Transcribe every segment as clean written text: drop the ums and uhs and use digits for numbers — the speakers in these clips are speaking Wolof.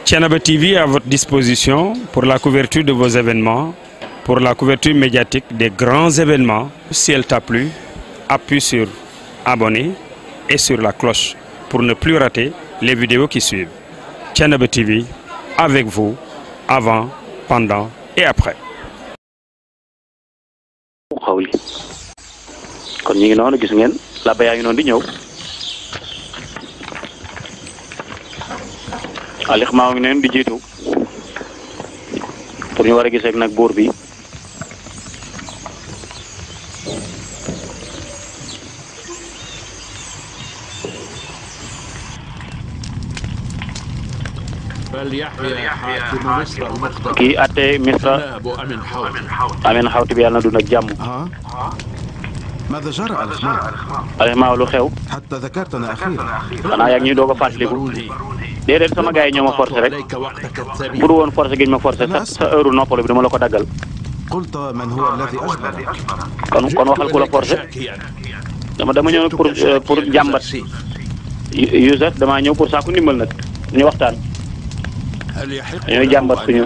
Thiénaba TV à votre disposition pour la couverture de vos événements, pour la couverture médiatique des grands événements. Si elle t'a plu, appuie sur abonner et sur la cloche pour ne plus rater les vidéos qui suivent. Thiénaba TV avec vous avant, pendant et après. xawli kon ñu ngi noonu gis ngeen la ba yaa ngi noonu di ñëw alix maa ngi neen di jiitu pour ñu war a gisee ak nag buur bi kii atte misra amin xawti bi yàlla na dund ak jàmm ماذا جرى الإخماء؟ alixmaa lu xew حتى ذكرتنا أخيرا xanaa yaa ngi ñuy doog a fàttaliku déedéet sama gars yi ñoo ma forcé rek bu du woon forcé gi ñu ma forcé sa heure noppalu bi dama la ko daggal قلت من هو الذي أجبرك؟ kon waxal ku la forcé dama ñëw nag pour jàmbat Youssouf damaa ñëw pour saaku ndimbal nag ñu waxtaan ñooy jàmbat suñu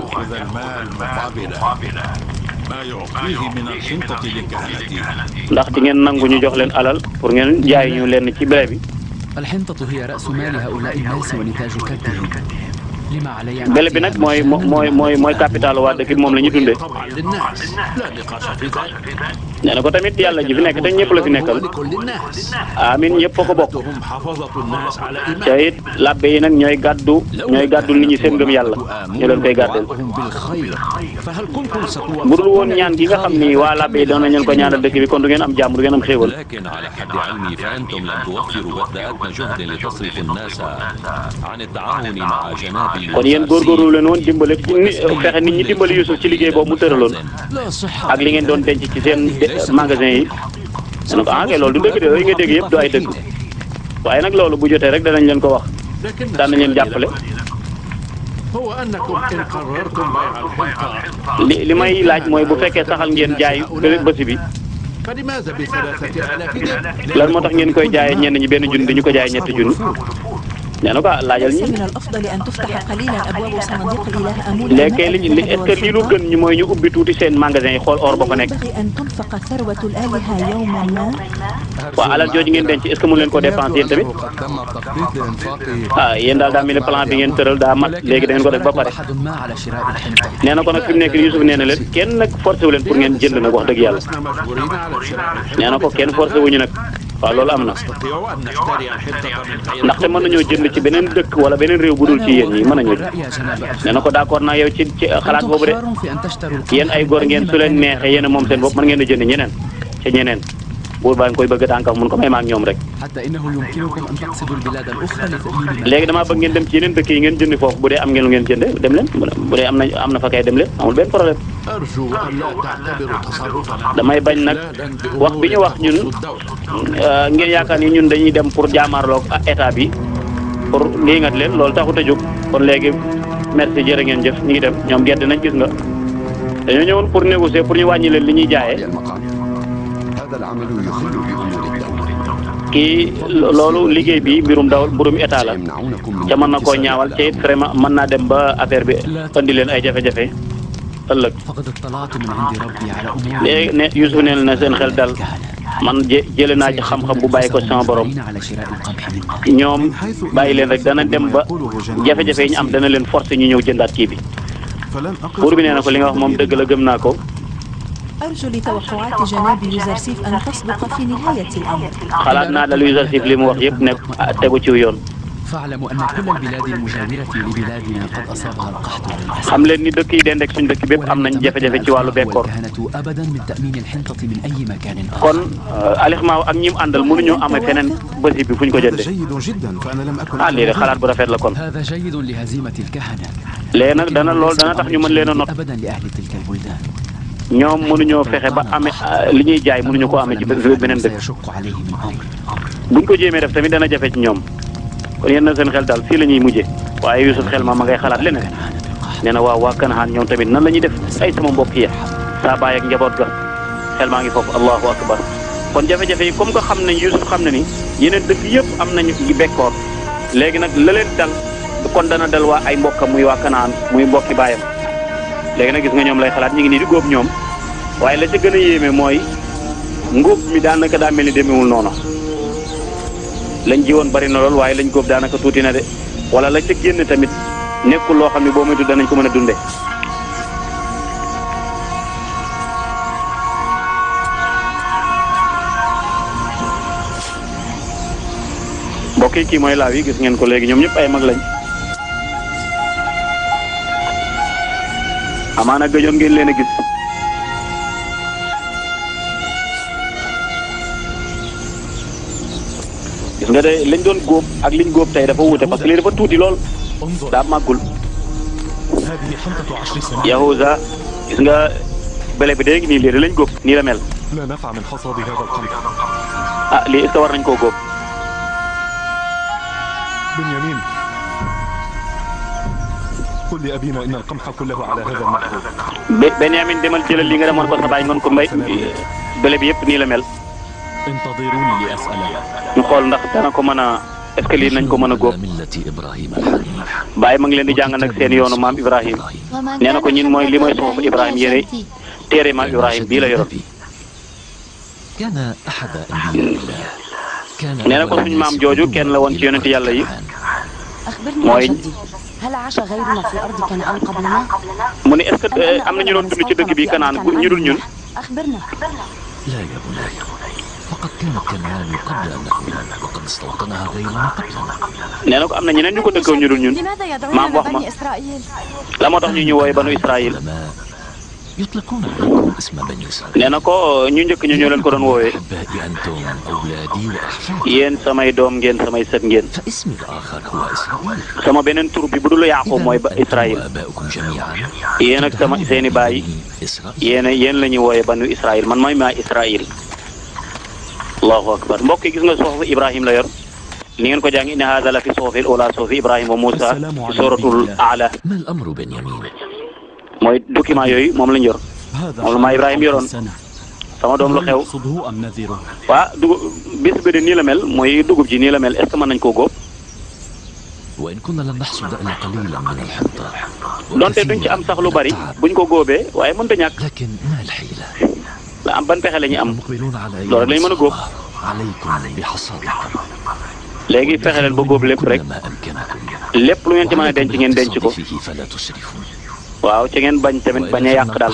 ndax di ngeen nangu ñu jox leen alal pour ngeen jaay ñu leen ci blé bi الحنطة هي رأس مال هؤلاء الناس ونتاج كدهم لما علي blé bi nag mooy capital waa dëkk bi moom la ñu dundee nee na ko tamit yàlla ji fi nekk te ñëpp la fi nekkal amin ñëpp a ko bokk te it labbe yi nag ñooy gàddu nit ñi seen ngëm yàlla ñu leen koy gàddeel bu dul woon ñaan gi nga xam ni waa labbe yi doon nañu ko ñaanal dëkk bi kon du ngeen am jàmm du ngeen am xéewal kon yéen góorgóorlu leen woon dimbale fexe nit ñi dimbali Youssouf ci liggéey boobu mu tëraloon ak li ngeen doon denc ci seen magasin yi dana ko kay loolu du dëgg de yooyu nga dégg yëpp du ay dëgg waaye nag loolu bu jotee rek danañ leen ko wax daan nañ leen jàppale li may laaj mooy bu fekkee saxal ngeen jaay bësi bi lan moo tax ngeen koy jaayee ñenn ñi benn junni dañu ko jaay ñetti junni nee na ko laajal ñi léegi li est-ce que lii lu gën ñi mooy ñu ubbi tuuti seen magasin yi xool or ba fa nekk waaw alal jooju ngeen denc est-ce que mun leen ko dépenser yéen tamit yéen daal daa mel ni plan bi ngeen tëral daa mat léegi da ngeen ko def ba pare nee na ko nag fi mu nekk Youssouf nee na leen kenn nag forcé wu leen pour ngeen jënd nag wax dëgg yàlla nee na ko kenn forcé wuñu nag waaw loolu am na ndaxte mën nañoo jënd ci beneen dëkk wala beneen réew bu dul ci yéen ñi mën nañoo nee na ko d'accord naa yow ci xalaat boobu de yéen ay góor ngeen su leen neexee yéen a moom seen bopp mën ngeen a jënd ñeneen ca ñeneen buur baa ngi koy bëgg tànkam mun ko may ma ak ñoom rek léegi damaa bëgg ngeen dem ci yeneen dëkk yi ngeen jëndi foofu bu dee am ngeen lu ngeen jënd dem leen bu dee am na fa kay dem leen amul benn problème damay bañ nag wax bi ñu wax ñun ngeen yaakaar ni ñun dañuy dem pour jaamaarloog état bi pour lii nga leen loolu taxut a jóg kon léegi merci jërë ngeen jëf ñu ngi dem ñoom gedd nañ gis nga dañoo ñëwoon pour négocier pour ñu wàññi leen li ñuy jaayee kii loolu liggéey bi mbirum état la ca mën na koo ñaawal ca it vraiment mën naa dem ba affaire bi andi leen ay jafe-jafe ëllëg léegi ne Youssouf neel na seen xel dal man jële naa ci xam-xam bu bàyyi ko sama borom ñoom bàyyi leen rek dana dem ba jafe-jafe yi ñu am dana leen forcer ñu ñëw jëndaat kii bi buur bi nee na ko li nga wax moom dëgg la gëm naa ko أرجو لتوقعات جناب يوزرسيف أن تصدق في نهاية الأمر. xalaat naa dal Youssouf li mu wax yëpp ne tegu ci yoon. فاعلموا أن كل البلاد المجاورة لبلادنا قد أصابها القحط والكساد. xam leen ni dëkk yi dend ak suñu dëkk bépp am nañ jafe-jafe ci wàllu bekkoor. أبدا من تأمين الحنطة من أي مكان آخر. kon Aliou Maw ak ñi mu àndal mënuñoo amee feneen bësi bi fu ñu ko jëndee. lii de xalaat bu rafet la kon. هذا جيد لهزيمة الكهنة. léegi nag loolu dana tax ñu mën leen a not. أبدا لأهل تلك البلدان. ñoom mënuñoo fexe ba amee li ñuy jaay mënuñu ko amee ci beneen dëkk buñ ko jéemee def tamit dana jafe ci ñoom kon yéen na seen xel daal fii la ñuy mujjee waaye Youssouf xel ma ngay xalaat leneen nee na waaw waa Kanaan ñoom tamit nan la ñuy def ay sama mbokk yi saa baay ak njaboot ga xel maa ngi foofu allahu akbar kon jafe-jafe yi comme que xam nañ Youssouf xam na ni yeneen dëkk yëpp am nañu bekkoor léegi nag la leen dal kon dana dal waa ay mbokkam muy waa Kanaan muy mbokki baayam léegi nag gis nga ñoom lay xalaat ñu ngi nii di góob ñoom waaye la ca gën a yéeme mooy ngóob mi daanaka daa mel ni demewul noonu lañ ji woon bari na lool waaye lañ góob daanaka tuuti na de wala la ca génn tamit nekkul loo xam ne boo moytu danañ ko mën a dunde mbokk yi kii mooy laaw yi gis ngeen ko léegi ñoom ñëpp ay mag lañ amaana gëjoon ngeen leen a gis gis nga de lañ doon góob ak liñ góob tey dafa wuute parce que lii dafa tuuti lool daa màggul Yahuza gis nga bele bi léegi nii lii lañ góob nii la mel ah lii est-ce que war nañ koo góob بنيامين قل لأبينا إن القمح كله على هذا النحو Benyamin demal jëlal li nga demoon ko sa baay ngoon ko mbay bele bi yëpp nii la mel انتظروني لأسأل ñu xool ndax dana ko mën a est-ce que lii nañ ko mën a góob Baye ma ngi leen di jàng nag seen yoonu maam Ibrahim nee na ko ñin mooy li mooy suufu Ibrahim yére téere maam Ibrahim bii la yoroon nee na ko suñu maam jooju kenn la woon ci yonenti yàlla yi mooy mu ne est-ce que am na ñu doon dund ci dëkk bi Kanaan ñu dul ñun nee na ko am na ñeneen ñu ko dëkkoon ñu dul ñun maam wax ma la moo tax ñu wooye banu Israël nee na ko ñu njëkk ñu ñoo leen ko doon woowee yéen samay doom ngeen samay sët ngeen sama beneen tur bi bu dul Yaaqub mooy ba Israël yéen ak sama seeni baay yéen la ñuy wooyee banu Israël man mooy maa Israël allahu akbar mbokk yi gis nga suufu Ibrahim la yor ni ngeen ko jàng inna haada la fi suufil ula suufi Ibrahima wa Muusa suratul Aala mooy document yooyu moom lañ yor moom la maa Ibrahima yoroon sama doom lu xew waa dugub bis bi de nii la mel mooy dugub ji nii la mel est-ce que mën nañ koo góob donte duñ ci am sax lu bari buñ ko góobee waaye mënta ñàkk la am ban pexe la ñuy am loolu rek lañ mën a góob léegi fexe leen ba góob lépp rek lépp lu ngeen ci mën a denc ngeen denc ko waaw ci ngeen bañ tamit bañ a yàq daal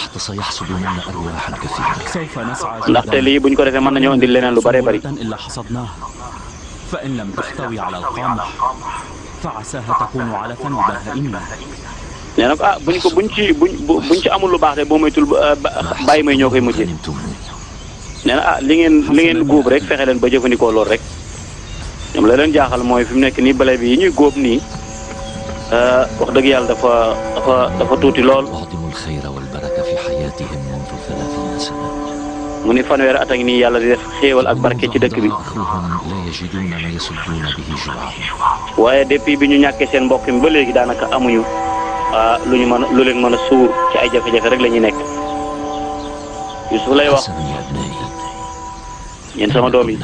ndaxte lii buñ ko defee mën nañoo indil leneen lu bëree bëri nee na ko ah buñ ci amul lu baax de boo moytul bàyyi may ñoo koy mujjee nee na ah li ngeen góob rek fexe leen ba jëfandikoo loolu rek ñoom la leen jaaxal mooy fi mu nekk nii bale bi yi ñuy góob nii wax dëgg yàlla dafa tuuti lool mu ni fanweeri at a ngi nii yàlla di def xéewal ak barke ci dëkk bi waaye depuis bi ñu ñàkkee seen mbokk mi ba léegi daanaka amuñu lu leen mën a suur ci ay jafe-jafe rek la ñuy nekk Yusuf lay wax ñeen sama doom yi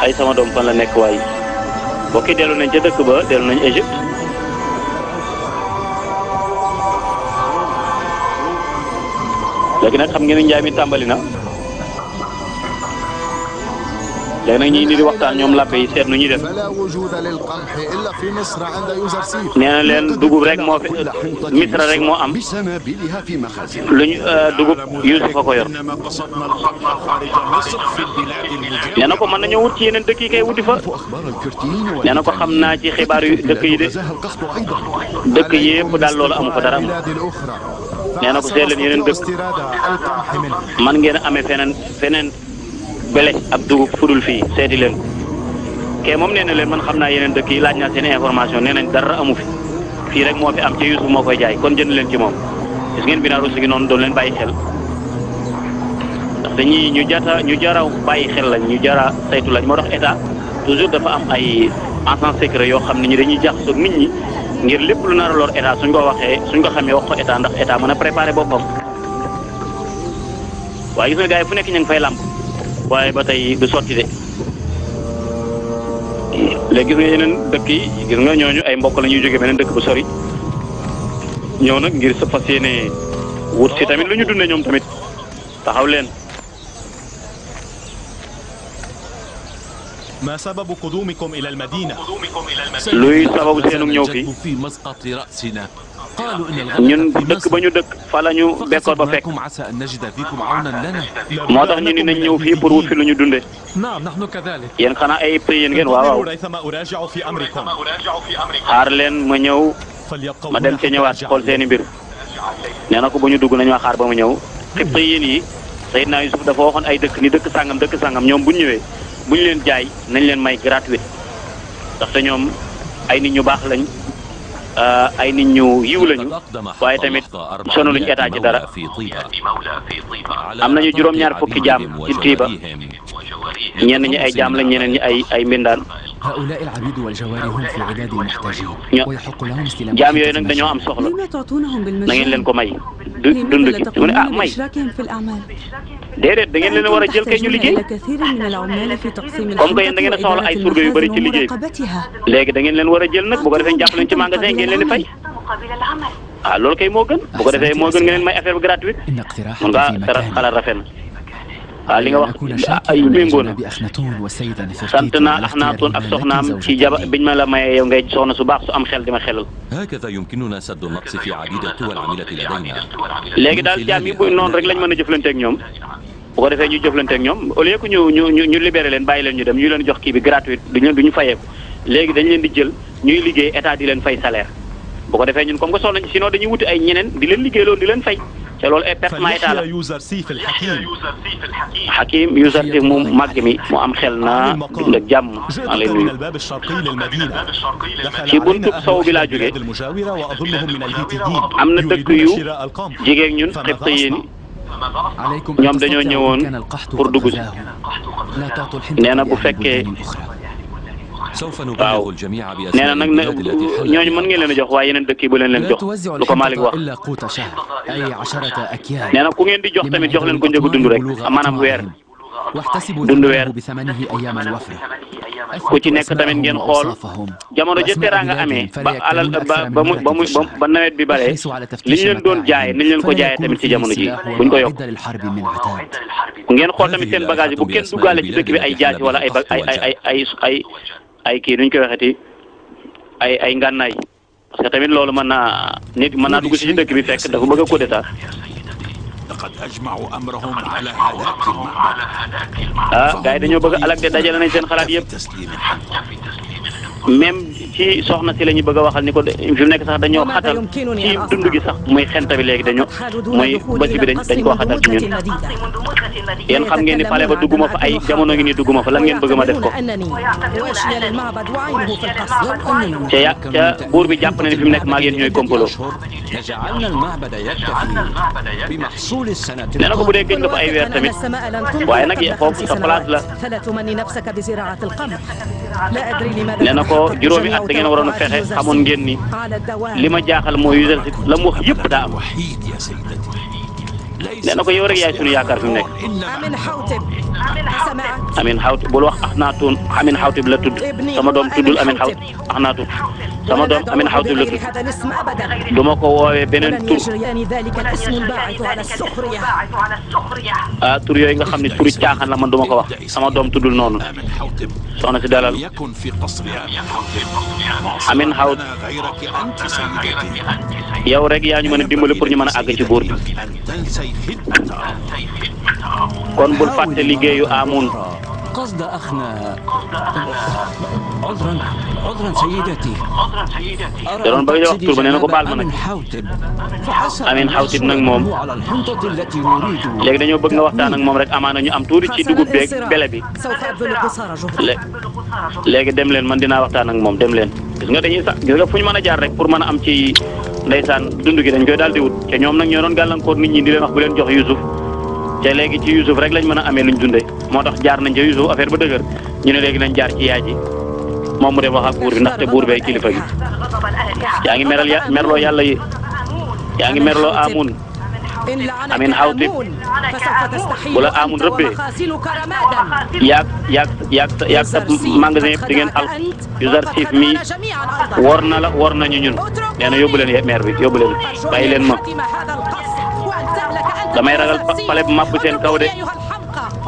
ay sama doom fan la nekk waaye mbokk yi dellu nañ ca dëkk ba dellu nañ Égypte léegi nag xam ngeen ne njaay mi tàmbali na léegi nag ñi di waxtaan ñoom làbbe yi seet nu ñuy def nee na leen dugub rek moo fi Misra rek moo am luñ dugub Yuusufa ko yor nee na ko mën nañoo wut ci yeneen dëkk yi kay wuti fa nee na ko xam naa ci xibaar yu dëkk yi de dëkk yëpp daal loolu amu fa dara nee na ko seet leen yeneen dëkk man ngeen amee feneen bele ab dugub fudul fii seeti leen kee moom nee na leen man xam naa yeneen dëkk yi laaj naa seen information nee nañ dara amu fi fii rek moo fi am ci Yuusuf moo koy jaay kon jënd leen ci moom gis ngeen binaa rusi gi noonu doon leen bàyyi xel ndaxte ñii ñu jara bàyyi xel lañ ñu jara saytu lañ moo tax état toujours dafa am ay agents secrets yoo xam ne ñi dañuy jaxasoo ak nit ñi ngir lépp lu nar a lor état suñ ko xamee wax ko état ndax état mën a préparer boppam waaye gis nga gars yi fu nekk ñu ngi fay làmb waaye ba tey du sotti de léegi gis nga yeneen dëkk yi gis nga ñooñu ay mbokk la ñuy jógee beneen dëkk bu sori ñëw nag ngir sa fas yéene wut si tamit lu ñu dundee ñoom tamit taxaw leen. ما سبب قدومكم إلى المدينة؟ luy sababu seenu ñëw fii ñun dëkk ba ñu dëkk fa la ñu bekkoor ba fekk moo tax ñu ni nañ ñëw fii pour wut fi lu ñu dundee. yéen xanaa ay prix yéen ngeen waaw xaar leen ma ñëw ma dem ca ñëwaat xool seeni mbir nee na ko bu ñu dugg nañu xaar ba ma ñëw xib prix yéen yi Seydina Yusuf dafa waxoon ay dëkk ni dëkk sàngam ñoom bu ñu ñëwee bu ñu leen jaay nañ leen may gratuit ndaxte ñoom ay nit ñu baax lañ ay nit ñu yiw lañu waaye tamit sonaluñ état ci dara am nañu juróom-ñaar fukki jaam ci Tiiba ñenn ñi ay jaam lañ ñeneen ñi ay mbindaan jaam yooyu nag dañoo am soxla na ngeen leen ko may dund gi mu ne may déedéet da ngeen leen war a jël kay ñu liggéey comme que yéen da ngeen a soxla ay surga yu bëri ci liggéey léegi da ngeen leen war a jël nag bu ko defee ñu jàpp leen ci magasin ngeen leen di fay loolu kay moo gën bu ko defee moo gën nga leen may affaire bi gratuite mun ngaa xalaat rafet na li nga wax ay méngoo na sant naa Axnaatoon ak soxnaam ci jaba biñ ma la mayee yow ngay soxna su baax su am xel di ma xelal. léegi daal jaam yi bu noonu rek lañ mën a jëflanteeg ñoom bu ko defee ñu jëflanteeg ñoom au lieu que ñu libéré leen bàyyi leen ñu dem ñu leen jox kii bi gratuite duñu fayeeku léegi dañ leen di jël ñuy liggéey état di leen fay salaire bu ko defee ñun comme que soxla sinon dañuy wuti ay ñeneen di leen liggéey loolu di leen fay. te loolu ay pertement état la Hakim Yuzarsif mu màgg mi mu am xel naa dund ak jàmm maa lay nuyu ci buntu sow bi laa jógee am na dëkk yu jigéen ñun xëpp te yéen ñoom dañoo ñëwoon pour dugg si nee na bu fekkee waaw nee na nag ñooñu mën ngeen leen a jox waaye yeneen dëkk yi bu leen jox lu ko Malick wax nee na ku ngeen di jox tamit jox leen ko njëgu dund rek maanaam weer dund weer ku ci nekk tamit ngeen xool jamono ja teraanga amee ba alal ba nawet bi bare li ñu leen doon jaayee ni ñu leen ko jaayee tamit ci jamono ji buñ ko yokk ngeen xool tamit seen bagage yi bu kenn duggaale ci dëkk bi ay jaasi wala ay kii nuñ koy waxeeti ay ngànnaay parce que tamit loolu mën naa dugg ci dëkk bi fekk dafa bëgg a coup d'état gars yi dañoo bëgg a alak de dajale nañ seen xalaat yëpp même ci soxna si la ñu bëgg a waxal ni ko fi mu nekk sax dañoo xatal ci dund gi sax muy xenta bi léegi mooy bëcc bi dañ koo xatal ci ñun yéen xam ngeen ni pale ba dugguma fa ay jamono ngi ni dugguma fa lan ngeen bëgg ma def ko ca buur bi jàpp na ni fi mu nekk maa ngi yéen ñooy kompolo nee na ko bu dee gëj nga fa ay weer tamit waaye nag foofu sa place la nee na ko juróomi at da ngeen waroon a fexe xamoon ngeen ni li ma jaaxal mooy Yuzarsif la mu wax yëpp daa am nee na ko yow rek yaay sunu yaakaar fi mu nekk Amin Xawtib bul wax Axnaatoon Amin Xawtib la tudd sama doom tuddul Amin Xawtib Axnaatoon sama doom Amin Xawtib la tudd du ma ko woowee beneen tur tur yooyu nga xam ne turu caaxaan la man du ma ko wax sama doom tuddul noonu soxna si dalal Amin Xawtib yow rek yaa ñu mën a dimbali pour ñu mën a àgg ci buur bi kon bul fàtte liggéeyu Amun قصد أخنا عذرا سيدتي da doon bëgg a wax tur ba nee na ko baal ma nag Amin Xawtib nag moom léegi dañoo bëgg nga waxtaan ak moom rek amaana ñu am tuuti ci dugub beeg bele bi léegi dem leen man dinaa waxtaan ak moom dem leen gis nga dañuy sax gis nga fu ñu mën a jaar rek pour mën a am ci ndeysaan dund gi dañ koy daal di wut te ñoom nag ñoo doon gàllankoor nit ñi di leen wax bu leen jox Yusuf te léegi ci Yusuf rek lañ mën a amee luñ dundee moo tax jaar nañ ca Yusuf affaire ba dëgër ñu ne léegi nañ jaar ci yaay ji moom mu dem wax ak buur bi ndaxte buur bee kilifa gi yaa ngi merloo yàlla yi yaa ngi merloo Amun Amin Xawtib bu la Amun rëbbee yaag sa magasin yëpp di ngeen al Yuzarsif mi war na la war nañu ñun nee na yóbbu leen maire bi yóbbu leen bàyyi leen ma damay ragal pale bi màbb seen kaw de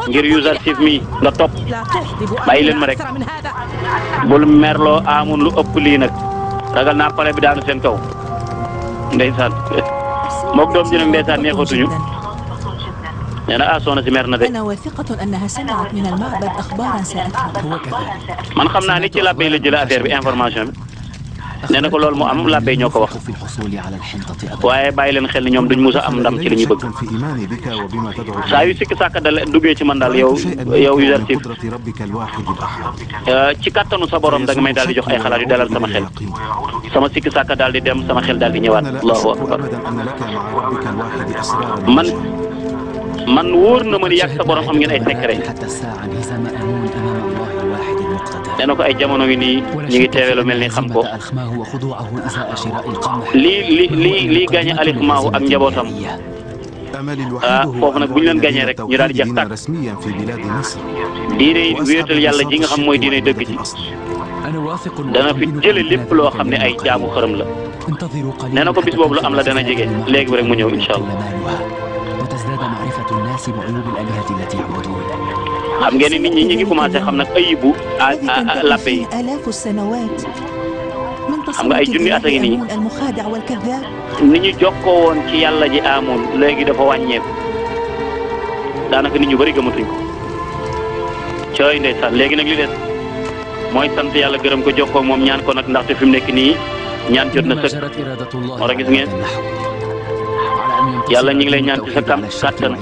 ngir Yuzarsif mi nga topp bàyyi leen ma rek bul merloo amun lu ëpp lii nag ragal naa pale bi daanu seen kaw ndeysaan mook doom ji nag ndeysaan neexatuñu nee na soxna si mer na de أنا واثقة أنها سمعت من المعبد أخبارا ساءتها man xam naa ni ci labbe la jëlee affaire bi information bi nee na ko loolu mu am labbe ñoo ko wax waaye bàyyi leen xel ni ñoom duñ mus a am ndam ci li ñuy bëgg saa yu sikki sàkk dal duggee ci man daal yow Yuzarsif ci kattanu sa borom da nga may daal di jox ay xalaat yu dalal sama xel sama sikki sàkk daal di dem sama xel daal di ñëwaat allahu akbar man wóor na ma ni yàgg sa borom am ngeen ay secret nee na ko ay jamono ngi nii ñu ngi teewee lu mel ni xam ko lii gagné alixmaahu ak njabootam foofu nag bu ñu leen gagné rek ñu daal di jeex tàkk diine wéetal yàlla ji nga xam mooy diine dëgg ji dana fi jële lépp loo xam ne ay jaamu xërëm la nee na ko bis boobu lu am la dana jege léegi rek mu ñëw incha allah. xam ngeen ni nit ñi ñu ngi commencé xam nag ayibu labbe yi xam nga ay junni at a ngi nii ni ñu jokkoo woon ci yàlla ji amoon léegi dafa wàññeeku daanaka nit ñu bëri gëmatuñ ko cooy ndeysaan léegi nag li des mooy sant yàlla gërëm ko jokkoo moom ñaan ko nag ndaxte fi mu nekk nii ñaan jot na sëkk moo tax gis ngeen yàlla ñu ngi lay ñaan ci sa kàttan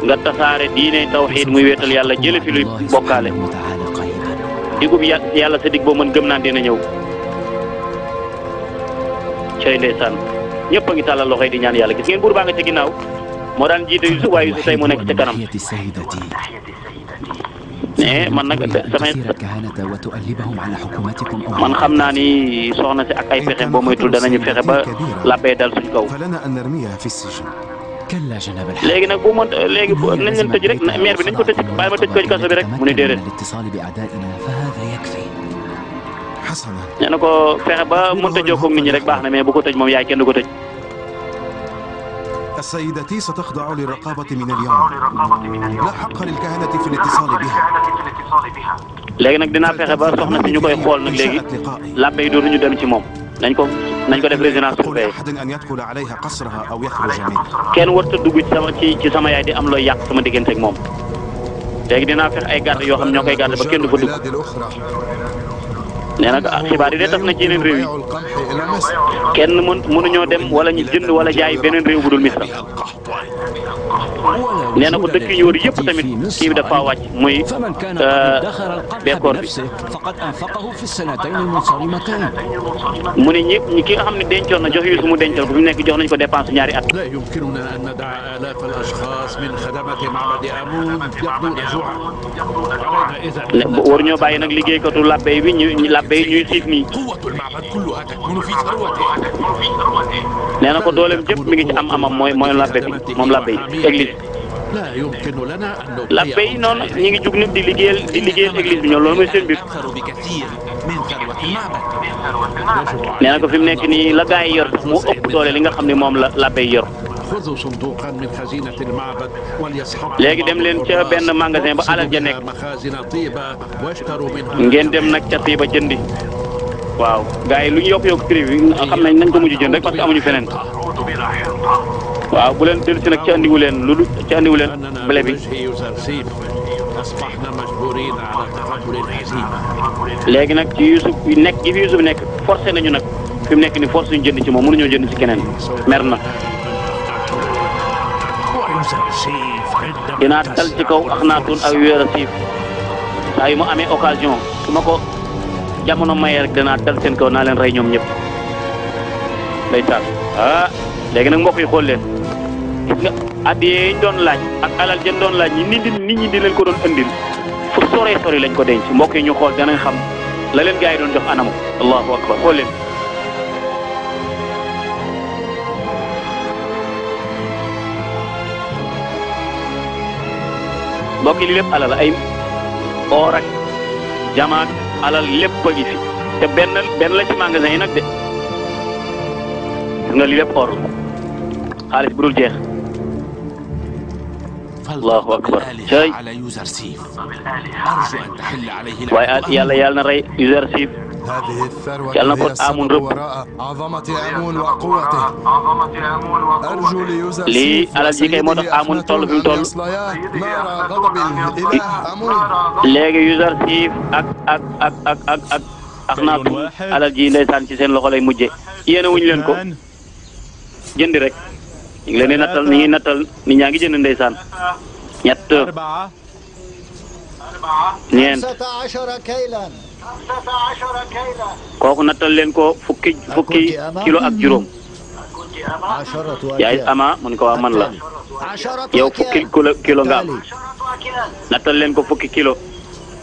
nga tasaare diine tawxiid muy wéetal yàlla jële fi luy bokkaale digub yàlla sa dig boo mën gëm naan dina ñëw cey ndeysaan ñëpp a ngi tàllal loxoy di ñaan yàlla gis ngeen buur baa nga ca ginnaaw moo daan jiite Yusuf waaye Yusuf tey moo nekk ca kanam man nag man xam naa ni soxna si ak ay pexe boo moytul danañu fexe ba labbee dal suñ kaw léegi nag bu mën léegi nañ leen tëj rek maire bi nañ ko tëj bàyyi ma tëj ko ci kaso bi rek mu ne déedéet nee na ko fexe ba mënta jokkoo ak nit ñi rek baax na mais bu ko tëj moom yaay kenn du ko tëj. سيدتي ستخضع للرقابة من اليوم لا حق للكهنة في الاتصال بها léegi nag dinaa fexe ba soxna si ñu koy xool nag léegi labbe yi dootuñu dem ci moom nañ ko def résidence surveillée kenn warut a dugg ci sama yaay di am looy yàq sama diggante ak moom léegi dinaa fexe ay garde yoo xam ñoo koy garde ba kenn du fa dugg nee na xibaar yi de tas na ci yeneen réew yi kenn mënuñoo dem wala ñu jënd wala jaay beneen réew bu dul Misra nee na ko dëkk yu wër yëpp tamit kii bi dafa wàcc muy bekkoor bi mu ne ñëpp ki nga xam ne dencoon na jox Yuusuf mu dencal ko fi mu nekk jox nañ ko dépense ñaari at. waruñoo bàyyi nag liggéeykatu labbe bi labbe yi ñuy xiif nii nee na ko dooleem jëpp mi ngi ci am-amam mooy labbe bi moom labbe yi église labbe yi noonu ñi ngi jug nit di liggéeyal église bi ñoom loolu mooy seen mbir nee na ko fi mu nekk nii la gaa yi yor sax moo ëpp doole li nga xam ne moom la labbe yi yor léegi dem leen ca benn magasin ba alal ja nekk ngeen dem nag ca Tiiba jëndi waaw gars yi lu ñu yokk prix bi xam nañ nañ ko mujj jënd rek parce que amuñu feneen waaw bu leen dellu si nag ci andiwu leen blé bi léegi nag ci Yusuf nekk gi fi Yusuf nekk forcé nañu nag fi mu nekk ni force ñu jënd ci moom mënuñoo jënd ci keneen mer na dinaa tal ci kaw Axnaatun ak Yuzarsif saa yu ma amee occasion su ma ko jamono mayee rek danaa dal seen kaw naa leen rey ñoom ñëpp ndeysaan léegi nag mbokk yi xool leen gis nga addiye yi ñu doon laaj ak alal jën doon laaj nit ñi di leen ko doon andil fu sori lañ ko denc mbokk yi ñu xool danañ xam la leen gars yi doon jox anamu allahu akbar xool leen mbokk yi li lépp alal ay or ak jamaak alal lépp a ngi fi te benn la ci magasin yi nag de gis nga li lépp or xaalis bu dul jeex. allahu akbar cay waaye yàlla na rey Yuzarsif yàlla na ko Amun rëbb lii alal ji kay moo tax Amun toll fi mu toll léegi Yuzarsif ak naatu alal ji ndeysaan ci seen loxo lay mujje yéene wuñu leen ko jëndi rek ñu ngi leen di nattal ni ñuy nattal nit ñaa ngi jënd ndeysaan ñett ñeent kooku nattal leen ko fukki kilo ak juróom yaay ama mun ko waa man la yow fukki kilo nga am nattal leen ko fukki kilo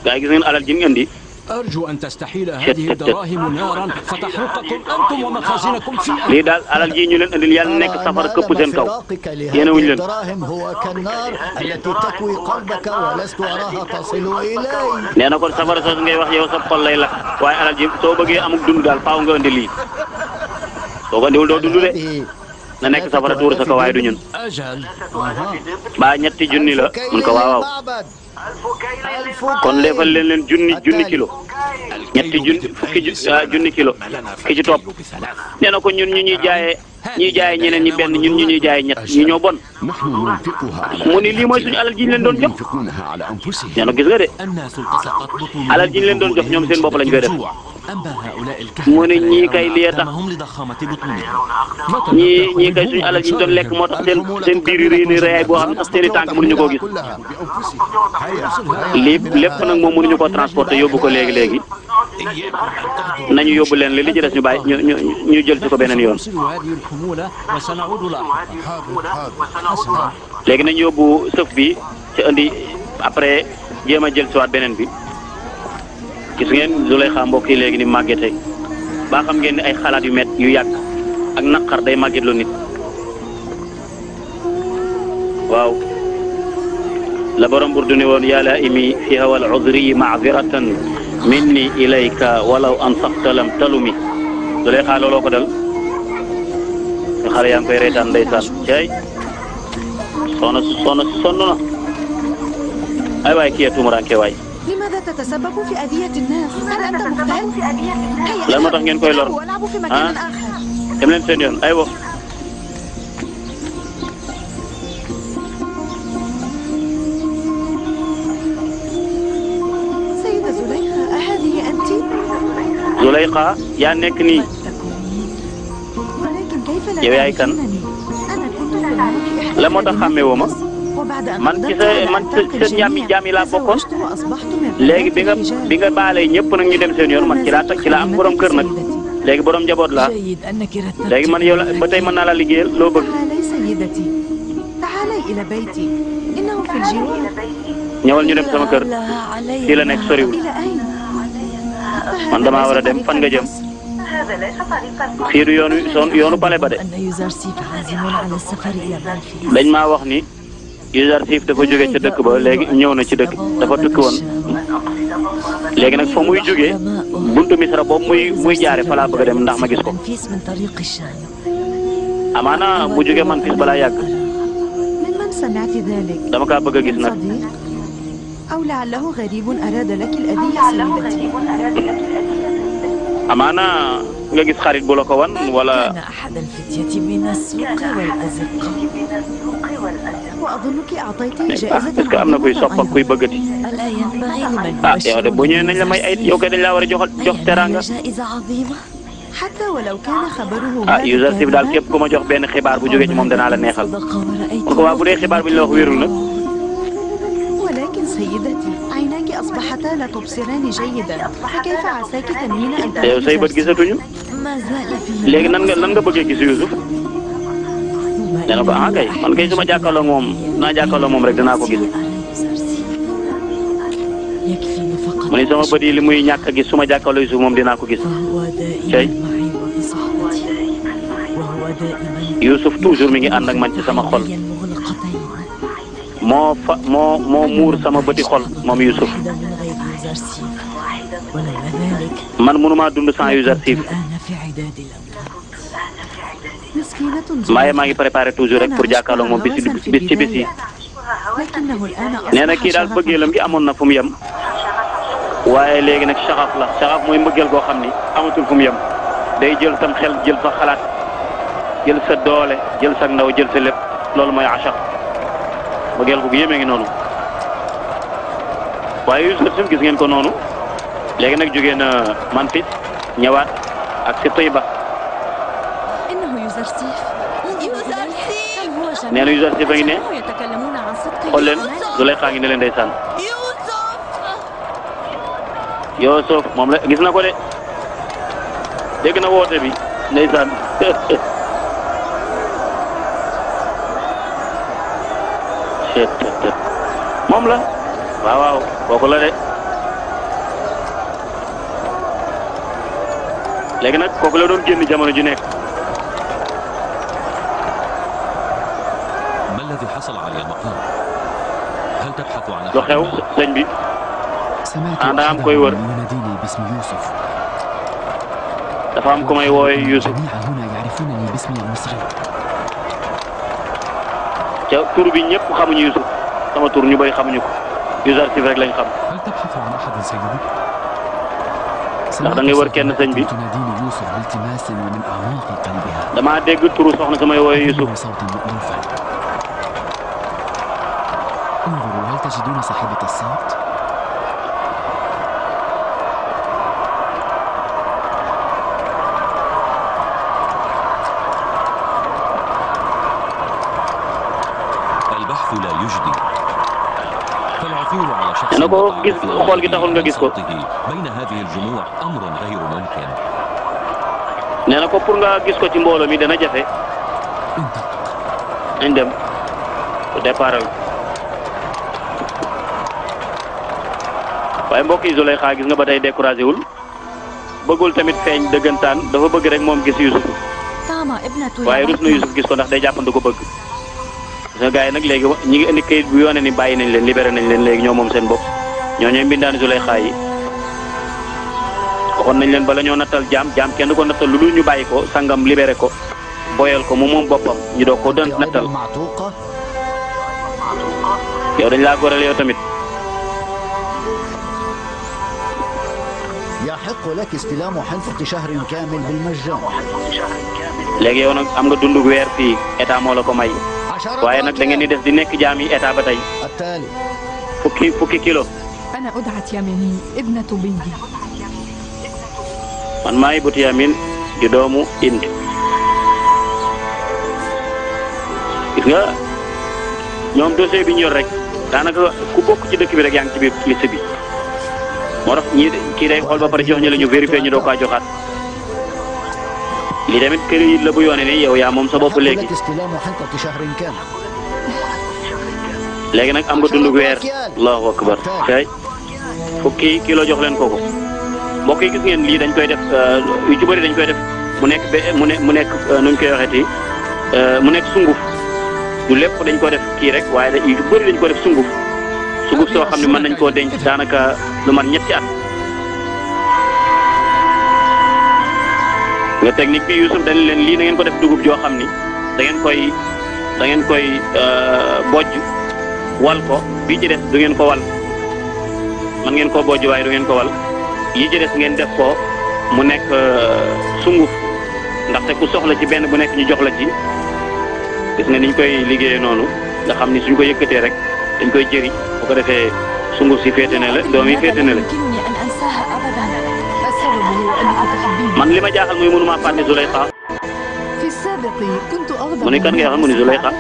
gaa yi gis ngeen alal ji ñu indi أرجو أن تستحيل هذه الدراهم نارا فتحرقكم أنتم ومخازنكم فيها. lii daal alal ji ñu leen andil yàlla nekk safara këpp seen kaw yéen a wuñ leen. nee na kon safara soosu ngay wax yow sa xol lay lakk waaye alal ji soo bëggee amuk dund daal faaw nga andi lii soo ko andiwul doo dund de na nekk safara tuur sa kaw waaye du ñun. ba ñetti junni la mun ko waaw. kon defal leen junni kilo ñetti junni kilo ki ci topp nee na ko ñun ñu ñuy jaayee ñeneen ñi benn ñun ñu ñuy jaayee ñett ñu ñoo bon mu ni lii mooy suñu alal ji ñu leen doon jox nee na gis nga de alal ji ñu leen doon jox ñoom seen bopp lañ koy def mu ne ñii kay lii tax ñii kay suñu alal ji ñu doon lekk moo tax seen biir yi réy réyaay boo xam ne sax seen i tànk mënuñu koo gis lii lépp nag moom mënuñu koo transporter yóbbu ko léegi nañu yóbbu leen li ci des ñu bàyyi ñu jël ci ko beneen yoon léegi nañu yóbbu sëf bi ci indi après jéem a jël ci waat beneen bi gis ngeen Zuleyxa mbokk yi léegi ni màggete ba xam ngeen ni ay xalaat yu met yu yàgg ak naqar day màgget lu nit waaw la borom burdu ne woon yaa laa'imi fi hawal uzri ma'ziratan minni ilayka walaw ansafta lam talumi Zuleyxa looloo ko dal nga xale yaa ngi koy reetaan ndeysaan cey sonn na ay waay kii tumuraanke waay لماذا تتسبب في أذية الناس؟ هل أنت مختل؟ lan moo tax ngeen koy lor ah dem leen seen yoon aywa سيدة زليخة أهذه أنت؟ Zuleyxa yaa nekk nii ولكن كيف لا yow yaay kan أنا كنت في الملك la moo tax xàmmee woo ma man ci sa jaam yi laa bokkoon léegi bi nga baalee ñëpp nag ñu dem seen yoon man ci laa am borom kër nag léegi borom njaboot laa léegi man yow la ba tey mën naa la liggéeyal loo bëgg. ñëwal ñu dem sama kër fii la nekk soriwul man damaa war a dem fan nga jëm fii du yoonu pale ba de dañ maa wax ni. Yuzarsif dafa jóge ca dëkk ba léegi ñëw na ci dëkk dafa tukki woon léegi nag fa muy jógee buntu Misra boobu muy jaare fa laa bëgg a dem ndax ma gis ko amaana mu jóge Memphis balaa yàgg dama kaa bëgg a gis nag amaana nga gis xarit bu la ko wan wala est-ce que am na kuy sopp ak kuy bëggati ah yow de bu ñëwee nañ la may ay yow kay dañ laa war a jox teraanga ah Yuzarsif daal képp ku ma jox benn xibaar bu jógee ci moom danaa la neexal kon ko waa bu dee xibaar bi ñu la wax wérul nag yow say bët gisatuñu léegi nan nga bëggee gis Yuusuf nee na ko ah kay man kay su ma jàkkaarloo moom naa jàkkaarloo moom rek danaa ko gis mu ni sama bët yi li muy ñàkk a gis su ma jàkkaarloo Yuusuf moom dinaa ko gis tey Yuusuf toujours mi ngi ànd ak man ci sama xol moo muur sama bëti xol moom Yuusuf man mënumaa dund sans Youssouf maaye maa ngi préparé toujours rek pour jàkkaarloo moom bis ci bis yi nee na kii daal bëggeelam gi amoon na fu mu yem waaye léegi nag saxaaf mooy mbëggeel goo xam ni amatul fu mu yem day jël sam xel jël sa xalaat jël sa doole jël sa ndaw jël sa lépp loolu mooy achaq mbëggeel gu yéeme ngi noonu waaye Youssouf gis ngeen ko noonu léegi nag jógee na Memphis ñëwaat ak si Tayba nee na Youssouf a ngi ne xool leen Zulaykha ngi ne leen ndeysaan Youssouf moom la gis na ko de dégg na woote bi ndeysaan moom la waaw kooku la de léegi nag kooku la doon génn jamono ju nekk lu xew sëñ bi da am koy wër dafa am ku may wooye Youssouf ca tur bi ñëpp xamuñu Youssouf sama tur ñu bëri xamuñu ko Youssouf rek lañ xam ndax da ngay wër kenn sëñ bi dama dégg turu soxna samay wooye Youssouf هل تجدون صاحبة الصوت؟ البحث لا يجدي فالعثور على شخص بين هذه الجموع أمر غير ممكن. nee na ko pour nga gis ko ci mbooloo mi dana jafe. nañ dem départ waaye mbokk yi Zulaykha gis nga ba tey découragé wul bëggul tamit feeñ dëggantaan dafa bëgg rek moom gis Youssouf waaye rus na Youssouf gis ko ndax day jàppandi ko bëgg gis nga gars yi nag léegi ñi ngi indi kayit bu yoone ni bàyyi nañ leen libéré nañ leen léegi ñoo moom seen bopp ñoo ñooy mbindaani Zulaykha yi waxoon nañ leen bala ñoo nattal jaam kenn ko nattal lu dul ñu bàyyi ko sangam libéré ko boyal ko mu moom boppam ñu doog ko doon nattal yow dañ laa goreel yow tamit يحق لك استلام حنفة شهر كامل بالمجان. léegi yow nag am nga dundu weer fii état moo la ko may waaye nag da ngeen di def di nekk jaam yi état ba tey fukki kilo. أنا أدعت ياميني ابنة بنتي. man maay Buti Yamin di doomu Inde. gis nga ñoom dossier bi ñu yor rek daanaka ku bokk ci dëkk bi rek yaa ngi ci biir liste bi. moo tax ñii kii day xool ba pare jox ñu la ñu vérifié ñu doo kaa joxaat lii tamit kër yi la bu yoone ni yow yaa moom sa bopp léegi léegi nag am nga dund weer allahu akbar kay fukki kilo jox leen kooku mbokk yi gis ngeen lii dañ koy def yu ci bëri dañ koy def mu nekk mu nekk nuñ koy waxeeti mu nekk sunguf du lépp dañ ko def kii rek waaye yu ci bëri dañ ko def sunguf soo xam ne mën nañ koo denc daanaka lu mat ñetti at nga technique bi Youssouf dañ leen lii na ngeen ko def dugub joo xam ni da ngeen koy bojj wal ko bii ci des du ngeen ko wal man ngeen koo bojj waaye du ngeen ko wal yi ci des ngeen def ko mu nekk sunguf ndaxte ku soxla ci benn bu nekk ñu jox la ci gis nga niñ koy liggéeyee noonu nga xam ni suñ ko yëkkatee rek dañ koy jëri bu ko defee sunguf si féete ne la doom yi féete ne la man li ma jaaxal muy mënuma fàtte Zulaykha mu ne kan nga xam mu ne Zulaykha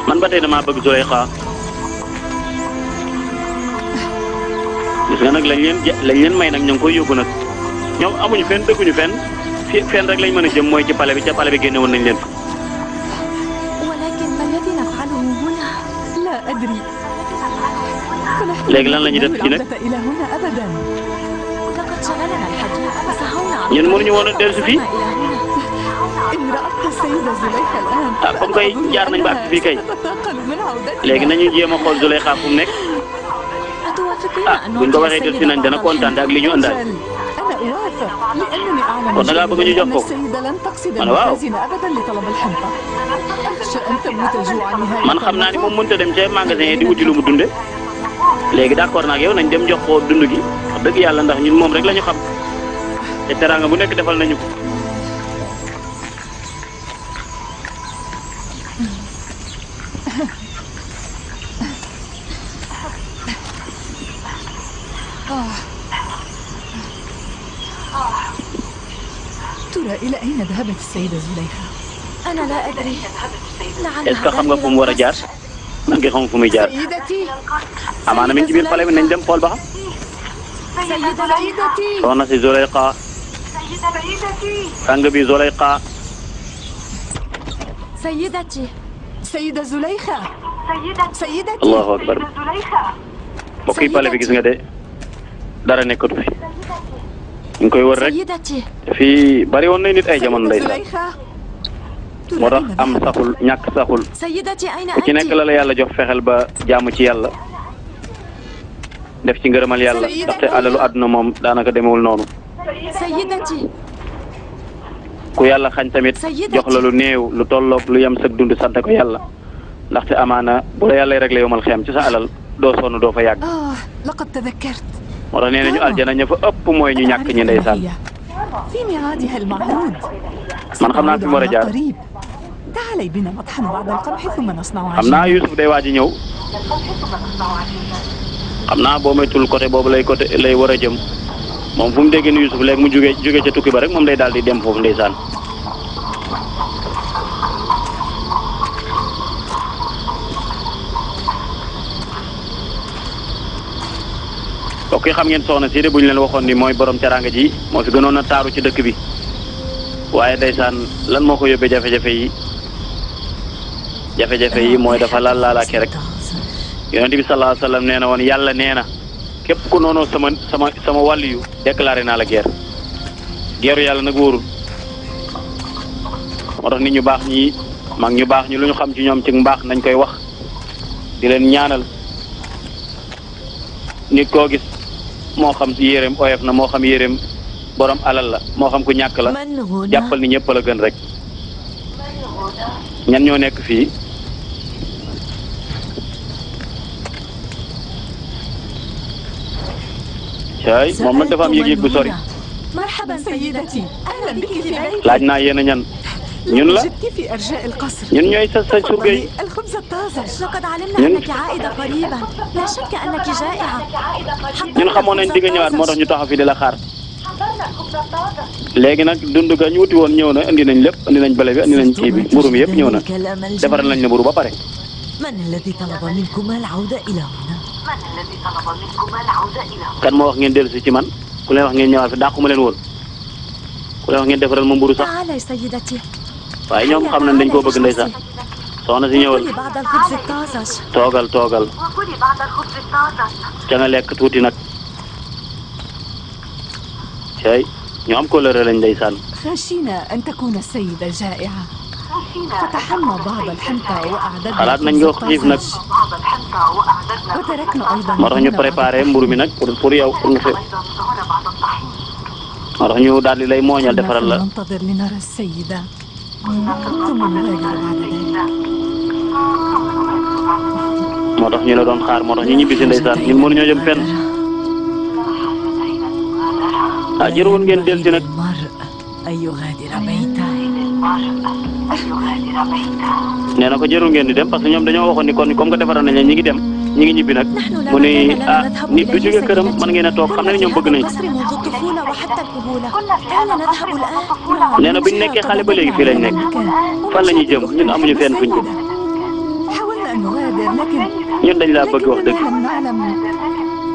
man ba tey damaa bëgg Zulaykha gis nga nag lañ leen may nag ñu ngi koy yóbbu nag ñoom amuñu fenn dëkkuñu fenn fenn rek lañ mën a jëm mooy ci palais bi ca palais bi génne woon nañ leen fa. léegi lan la ñuy def ci nag ñun mënuñu woon a dellu si fii ah comme kay jaar nañ ba ak fii kay léegi nañu jéem a xool Zuleyxa fu mu nekk ah buñ ko waxee del si nañ dana kontaan ak li ñu ëndaal kon da ngaa bëgg ñu jox ko man waaw man xam naa ni moom mënut a dem ca magasin yi di wuti lu mu dunde léegi d'accord naa ak yow nañ dem jox ko dund gi wax dëgg yàlla ndax ñun moom rek la ñu xam te teraanga bu nekk defal nañu ko. ترى إلى أين ذهبت السيدة زليخة؟ أنا لا أدري. est-ce que xam nga fu mu war a jaar man ngi xam fu muy jaar amaana mi ngi ci biir pale bi nañ dem xool ba xam. soxna si Zuleyxa sang bi Zuleyxa. سيدتي. سيدة زليخة. سيدتي. allahu akbar mbokk yi pale bi gis nga de dara nekkatu fi ñu ngi koy wër rek fii bari woon nañ nit ay jamono ndeysaan moo tax am saxul ñàkk saxul ku ci nekk la la yàlla jox fexeel ba jaamu ci yàlla def ci ngërëmal yàlla ndaxte alalu àdduna moom daanaka demewul noonu ku yàlla xañ tamit jox la lu néew lu tolloog lu yem sëg dund sant ko yàlla ndaxte amaana bu la yàlla réglé yomal xiyam ci sa alal doo sonn doo fa yàgg moo tax nee nañu aljana ña fa ëpp mooy ñu ñàkk ñi ndeysaan man xam naa fi mu war a jaar xam naa Youssouf day waaj a ñëw xam naa boo moytul côté boobu lay war a jëm moom fu mu dégg ni Youssouf léegi mu jóge ca tukki ba rek moom day daal di dem foofu ndeysaan ok xam ngeen soxna si de bu ñu leen waxoon ni mooy borom teraanga ji moo fi gënoon a taaru ci dëkk bi waaye ndeysaan lan moo ko yóbbee jafe-jafe yi mooy dafa laalaake rek yonent bi sallallahu alayhi wa sallam nee na woon yàlla nee na képp ku noonu sama wàll yu déclaré naa la guerre yàlla nag wóorul moo tax nit ñu baax ñi mag ñu baax ñi lu ñu xam ci ñoom ci mbaax nañ koy wax di leen ñaanal nit koo gis moo xam si yéreem oyof na moo xam yéreem borom alal la moo xam ku ñàkk la jàppal ni ñëpp la gën rek ñan ñoo nekk fii caay moom nag dafa am yëg-yëg bu sori laaj naa yéen a ñan ñun la ñun ñooy sa surga yi ñun xamoon nañ di nga ñëwaat moo tax ñu taxaw fi di la xaar léegi nag dund ga ñu wuti woon ñëw na indi nañ lépp indi nañ bële bi indi nañ kii bi mburu mi yëpp ñëw na defaral nañ la mburu ba pare. kan moo wax ngeen dellu si ci man ku leen wax ngeen ñëwaat fi dàqu ma leen woon ku leen wax ngeen defaral ma mburu sax waaye ñoom xam nañ dañ koo bëgg ndeysaan soxna si ñëwal toogal ca nga lekk tuuti nag cay ñu am kóllëre lañ ndeysaan xalaat nañ nga xiif nag moo tax ñu préparé mburu mi nag pour yow pour nga fi moo tax ñu daal di lay mooñal defaral la moo tax ñu la doon xaar moo tax ñu ñibbi si ndeysaan ñun mënuñoo jëm fenn ah jërëwoon ngeen del si nag nee na ko jërul ngeen di dem parce que ñoom dañoo waxoon ni kon comme que defaral nañ leen ñi ngi dem ñi ngi ñibbi nag mu ne ah nit du jóge këram mën ngeen a toog xam ne ñoom bëgg nañ nee na bu ñu nekkee xale ba léegi fii lañ nekk fan la ñuy jëm ñun amuñu fenn fuñ jëm ñun dañ laa bëgg wax dëgg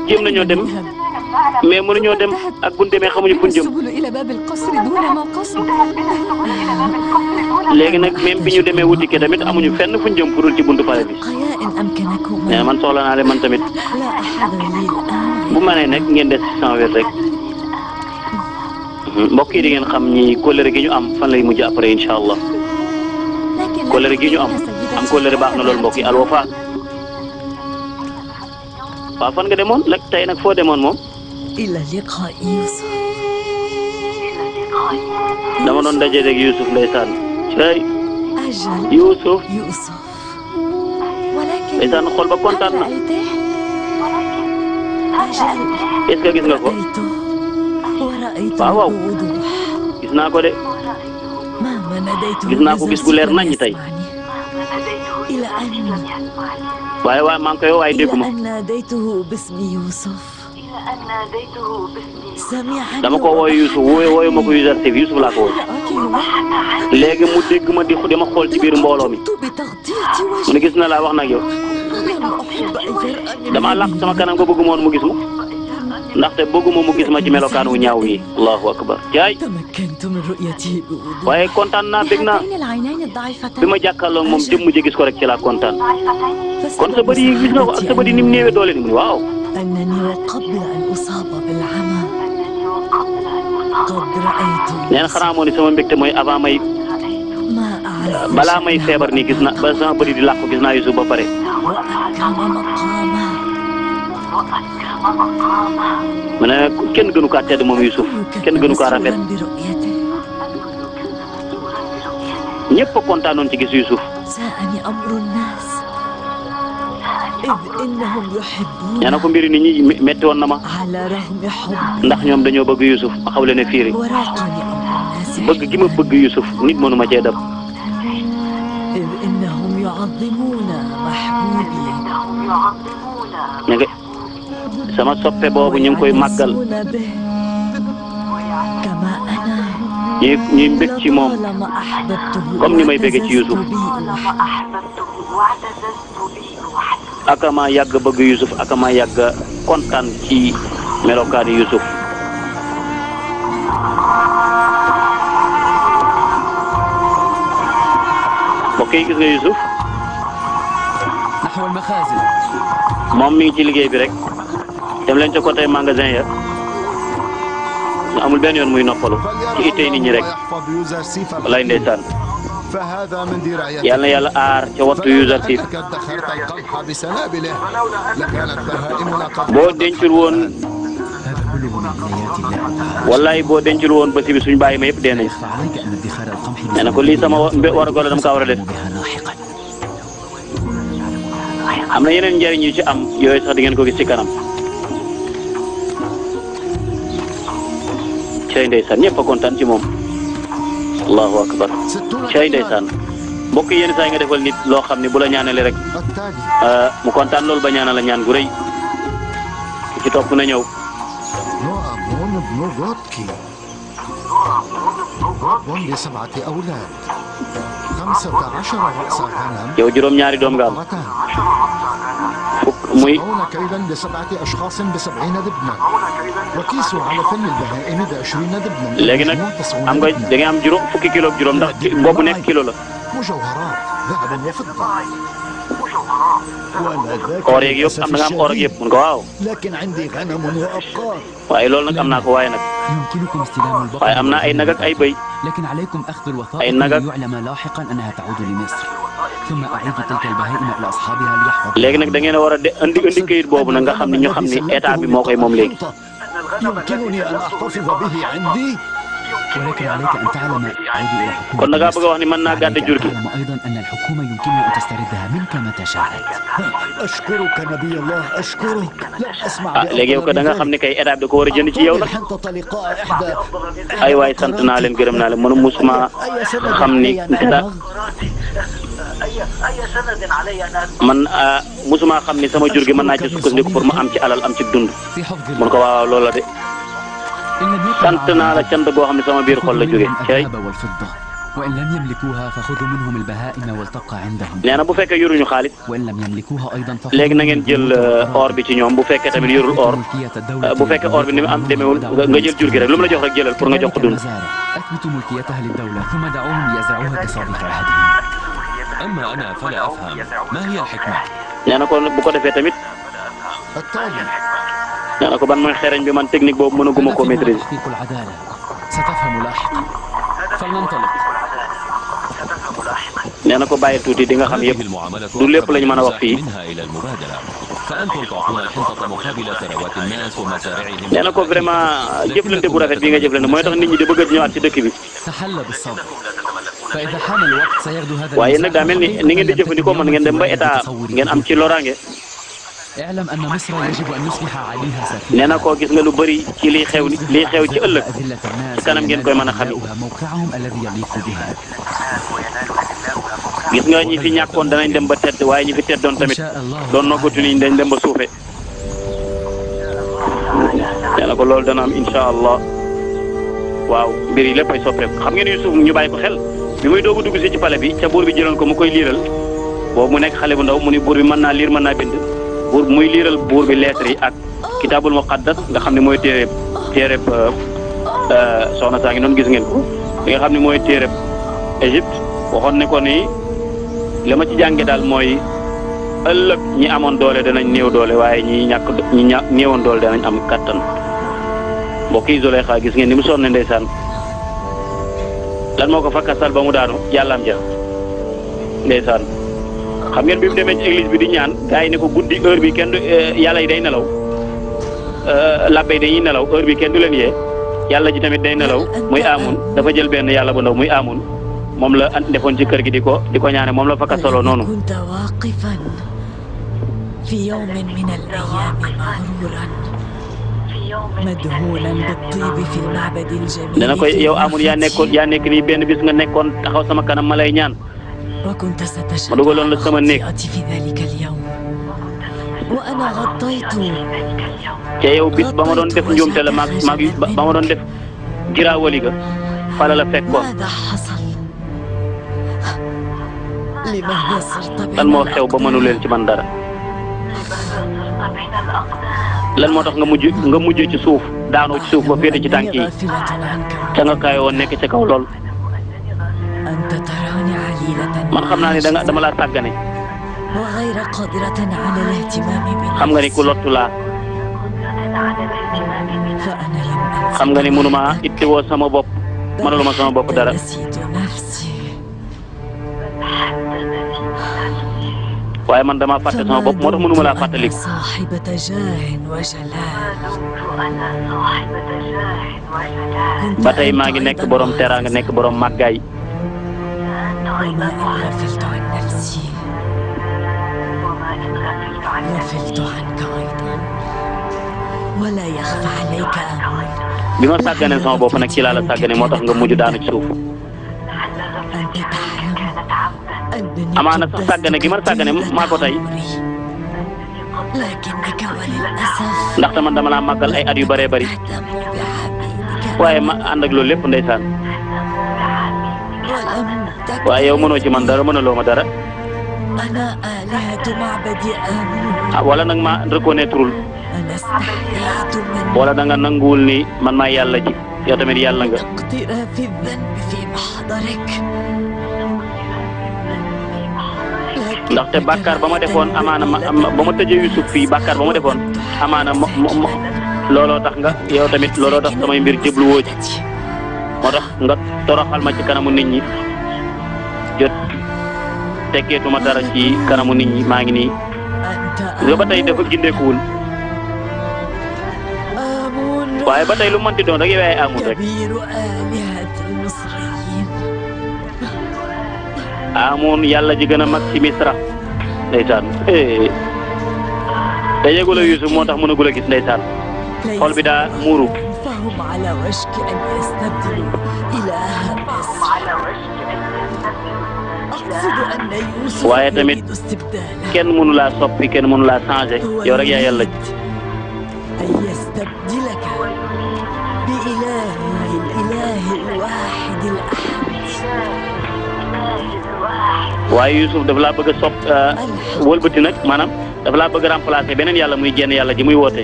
jéem nañoo dem mais mënuñoo dem ak bu ñu demee xamuñu fuñ jëm léegi nag même bi ñu demee wuti ke tamit amuñu fenn fuñ jëm pour ci buntu pale bi nee na man soxla naa leen man tamit bu mënee nekk ngeen des ci sama wet rek mbokk yi di ngeen xam ñi kóllëre gi ñu am fan lay mujj après incha allah kóllëre gi ñu am kóllëre baax na loolu mbokk yi Al Wafa waaw fan nga demoon nag tey nag foo demoon moom. dama doon daje rek Youssouf ndeysaan cey Youssouf ndeysaan xol ba kontaan na est-ce que gis nga ko waaw gis naa ko de gis naa ko gis bu leer naññ tey waaye maa ngi koy waaye dégguma dama ko wooyu Youssouf wooyu ma ko Youssouf Youssouf laa ko wooyu léegi mu dégg ma di ma xool ci biir mbooloo mi mu ne gis na laa wax nag yow dama làq sama kanam ko bëgguma woon mu gis ma ndaxte bëgguma mu gis ma ci melokaan wu ñaaw yi allahu akbar jaay waaye kontaan naa bég naa bi ma jàkkaarloo moom jëmm ji gis ko rek ci laa kontaan kon sa bëri yi gis nga ko ak sa bëri ni mu néewee doole ni mu waaw nee na xanaa moo ni sama mbégte mooy avant may balaa may feebar nii gis na ba sama bëri di làqu gis naa Youssouf ba pare mu ne kenn gënu kaa tedd moom Youssouf kenn gënu kaa rafet ñëpp a kontaanoon ci gis Youssouf nee na ko mbiri nit ñi metti woon na ma ndax ñoom dañoo bëgg Youssouf ma xaw leen a fiiri bëgg gi ma bëgg Youssouf nit mënu ma cee dab ñu ngi sama soppe boobu ñu ngi koy màggal ñuy mbég ci moom comme ni may bége ci Youssouf aka ma yàgg bëgg Youssouf aka ma yàgg kontaan ci melokaani Youssouf mbokk yi gis nga Youssouf moom mi ngi ci liggéey bi rek dem leen ca côté magasin ya amul benn yoon muy noppalu ci ittey nit ñi rek wallaay ndeysaan yal na yàlla aar ca wattu Youssouf boo dencul woon wallaay boo dencul woon ba si bi suñu bàyyi ma yëpp dee nañ nee na ko lii sama war a golo dama kaa war a def am na yeneen njëriñ yu ci am yooyu sax di ngeen ko gis ci kanam cay ndeysaan ñëpp a kontaan ci moom allahu akbar cay ndeysaan mbokk yi yenn saa yi nga defal nit loo xam ne bu la ñaanalee rek mu kontaan loolu ba ñaanal la ñaan gu rëy ki ci topp na ñëw yow juróom-ñaari doom nga am muy léegi nag am nga da ngay am fukki kilo ak juróom ndax boobu nekk kilo la or yeeg yëpp am na nga am or ak yëpp mun ko waaw waaye loolu nag am naa ko waaye nag waaye am naa ay nag ak ay bëy ay nag ak léegi nag da ngeen a war a indi këyit boobu nag nga xam ne ñu xam ne état bi moo koy moom léegi. kon da ngaa bëgg a wax ni mën naa gàdde jur gi. léegi yow ko da nga xam ne kay état bi da ko war a jënd ci yow nag ay waay sant naa leen gërëm naa leen mënu musuma xam ni man musuma xam ni sama jur gi mën naa ci sukkandiku pour ma am ci alal am ci dund mun ko waaw loolu la de sant naa la cant goo xam ne sama biir xol la jóge cey nee na bu fekkee yoruñu xaalis léegi na ngeen jël or bi ci ñoom bu fekkee tamit yorul or bu fekkee or bi ni mu am demeewul nga jël jur gi rek lu mu la jox rek jëlal pour nga jox ko dund. nee na kon bu ko defee tamit nee na ko ban mooy xereñ bi man technique boobu mënaguma koo maîtriser ستفهم لاحقا فلننطلق nee na ko bàyyi tuuti di nga xam yëpp du lépp lañu mën a wax fii nee na ko vraiment jëflante bu rafet bi nga jëflante mooy tax nit ñi di bëgg a ñëwaat ci dëkk bi waaye nag daa mel ni ngeen di jëfandikoo mën ngeen dem ba état ngeen am ci loraange nee na ko gis nga lu bëri ci liy xew ci ëllëg ci kanam ngeen koy mën a xam gis nga ñi fi ñàkkoon danañ dem ba tedd waaye ñi fi teddoon tamit doon noggatu ni dañ dem ba suufe nee na ko loolu dana am insha allah waaw mbir yi léppay soppeeku xam ngeen Yuusuf ñu bàyyi ko xel bi muy doogu dugg si ci pale bi ca buur bi jëloon ko mu koy liiral boobu mu nekk xale bu ndaw mu ni buur bi mën naa liir mën naa bind buur muy liiral buur bi lettre yi ak kitaabul muqaddas nga xam ne mooy téereb soxna saa ngi noonu gis ngeen ko li nga xam ne mooy téereb Égypte waxoon ne ko ni li ma ci jànge daal mooy ëllëg ñi amoon doole danañ néew doole waaye ñi néewoon doole danañ am kattan mbokk yi Zuleyxa gis ngeen ni mu sonne ndeysaan lan moo ko fakkasal ba mu daanu yàllaam ja ndeysaan xam ngeen bi mu demee ci église bi di ñaan gars yi ne ko guddi heure bi kenn du yàlla yi day nelaw labbe yi dañuy nelaw heure bi kenn du leen yee yàlla ji tamit day nelaw muy Amun dafa jël benn yàlla bu ndaw muy Amun moom la defoon ci kër gi di ko ñaane moom la fa kasaloo noonu dana koy yow Amun yaa nekk nii benn bis nga nekkoon taxaw sama kanam ma lay ñaan ma dugaloon la sama néeg te yow bis ba ma doon def njuumte la maag ba ma doon def giraawali ga fala la fekkoon lan moo xew ba mënu leen ci man dara lan moo tax nga mujj ci suuf daanoo ci suuf ba féete ci tànk yi te nga kaayoo nekk ci kaw lool man xam naa ne dama laa sàggane xam nga ni ku lottu laa xam nga ni mënuma ittewoo sama bopp mënaluma sama bopp dara waaye man dama fàtte sama bopp moo tax mënuma laa fàttaliku ba tey maa ngi nekk borom teraanga nekk borom màggaay bi ma sàgganee sama bopp nag ci laa la sàggane moo tax nga mujj daanu ci suuf amaana sax sàggane gi ma sàggane maa ko tey ndaxte man dama laa màggal ay at yu bëree bëri waaye ma ànd ak loolu lépp ndeysaan waaye yow mënoo ci man dara mënaloo ma dara wala nag ma reconnaîtreul wala da nga nanguwul ni man maay yàlla ji yow tamit yàlla nga ndaxte bàkkaar ba ma defoon amaana ba ma tëjee Yusuf fii bàkkaar ba ma defoon amaana looloo tax nga yow tamit looloo tax samay mbir jëblu woo ci moo tax nga toroxal ma ci kanamu nit ñi jot tekkeetuma dara ci kanamu nit ñi maa ngi nii nga ba tey dafa gindeekuwul waaye ba tey lu mënti doon rek yow yaay Amun rek Amun yàlla ji gën a mag ci Misra ndeysaan te yëgula Yusuf moo tax mënagul a gis ndeysaan xol bi daa muuru waaye tamit kenn mënu laa soppi kenn mënu laa changé yow rek yaa yàlla ji waaye Yusuf dafa laa bëgg a wëlbati nag maanaam dafa laa bëgg a remplacer beneen yàlla muy jenn yàlla ji muy woote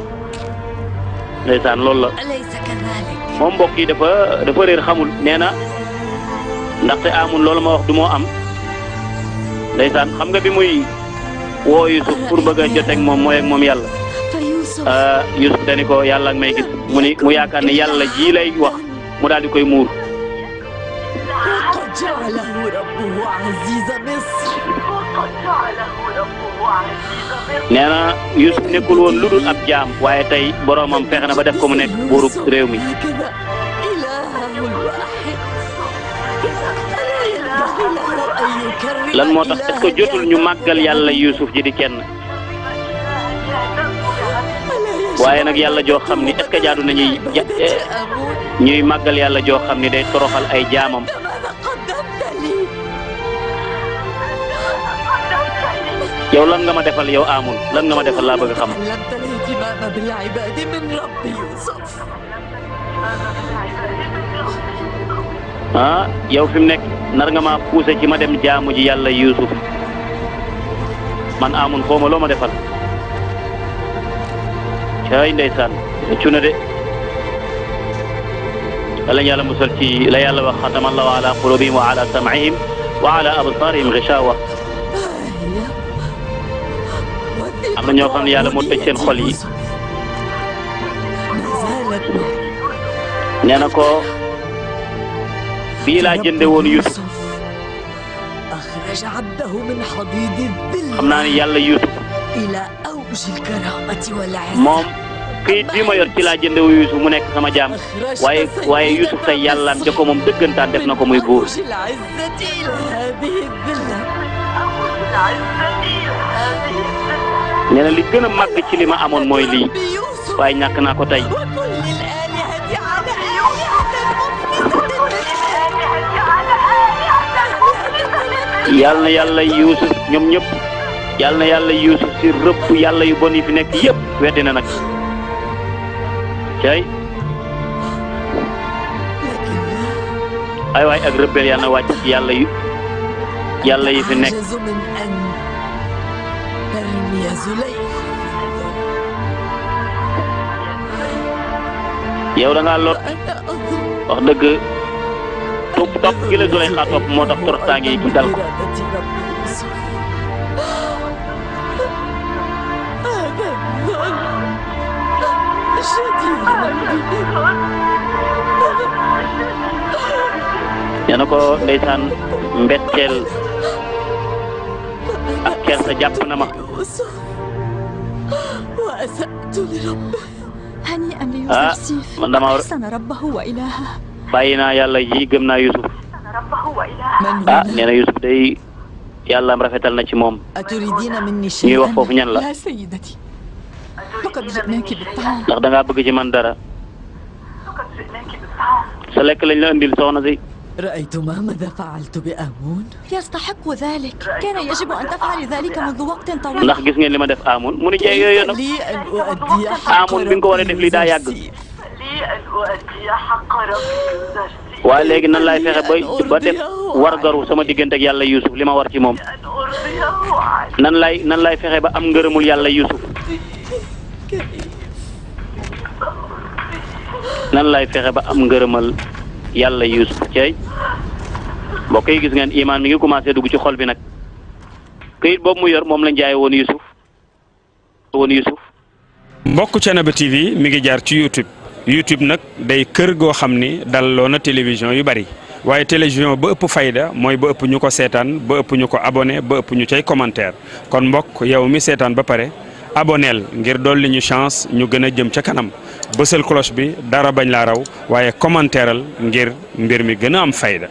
ndeysaan loolu la moom mbokk yi dafa réer xamul nee na ndaxte Amun loolu ma wax du moo am ndeysaan xam nga bi muy woo Yusuf pour bëgg a joteeg moom mooy ak moom yàlla Yusuf dani ko yàlla ak may gis mu yaakaar ne yàlla ji lay wax mu daal di koy muur. nee na Yuusuf nekkul woon lu dul ab jaam waaye tey boroomam fexe na ba def ko mu nekk buurub réew mi. lan moo tax est-ce que jotul ñu màggal yàlla Yuusuf ji di kenn waaye nag yàlla joo xam ni est-ce que jaadu na ñuy màggal yàlla joo xam ni day toroxal ay jaamam. yow lan nga ma defal yow Amun lan nga ma defal laa bëgg a xam. ah yow fi mu nekk nar nga ma poussé ci ma dem jaamu ji yàlla Yuusuf man Amun xaw ma loo ma defal. caay ndeysaan rëccu na de wala yàlla musal ci la yàlla wax xatama allahu ala qulubihim wa ala sam'ihim wa ala absarihim ghishawa. am na ñoo xam ne yàlla moo tëj seen xol yi. nee na ko bii laa jënde woon Yuusuf xam naa ne yàlla Yuusuf moom këyit bii ma yor ci laa jënde woon Yuusuf mu nekk sama jaam waaye Yuusuf tey yàllaam ja ko moom dëggantaan def na ko muy buur. nee na li gën a màgg ci li ma amoon mooy lii waaye ñàkk naa ko tey. yal na yàlla Yuusuf ñoom ñëpp yal na yàlla Yuusuf si rëbb yàlla yu bon yi fi nekk yëpp weddi na nag cay ay waay ak rëbbeel yal na wàcc ci yàlla yi fi nekk. yow da ngaa lot wax dëgg topp gi la Zuleyxa topp moo tax toroxtaange yi dal ko. nee na ko ndeysaan mbetteel ak kersa jàpp na ma. ah man dama bàyyi naa yàlla ji gëm naa Yuusuf. ah nee na Yuusuf day yàlla rafetal na ci moom. ñuy wax foofu ñan la. ndax da ngaa bëgg ci man dara. sa lekk lañ la andil soxna si. رأيت ماذا فعلت بآمون؟ يستحق ذلك. كان يجب أن تفعل ذلك منذ وقت طويل. ndax gis ngeen li ma def Amun mu ni jeey yooyu nag Amun bi nga ko war a def lii daa yàgg. waaye léegi nan laay fexe ba def wargaru sama diggante ak yàlla Yuusuf li ma war ci moom. nan laay fexe ba am ngërëmul yàlla Yuusuf. nan laay fexe ba am ngërëmal yàlla Yuusuf cey mbokk yi gis ngeen imaan mi ngi commencé dugg ci xol bi nag këyit boobu mu yor moom lañ jaay woon Yuusuf. mbokk Thiénaba TV mi ngi jaar ci YouTube nag day kër goo xam ni dalloo na télévision yu bari waaye télévision ba ëpp fayda mooy ba ëpp ñu ko seetaan ba ëpp ñu ko abonné ba ëpp ñu cay commentaire kon mbokk yow mi seetaan ba pare aboneel ngir dolli ñu chance ñu gën a jëm ca kanam bësal cloche bi dara bañ laa raw waaye commentaireal ngir mbir mi gën a am fayda.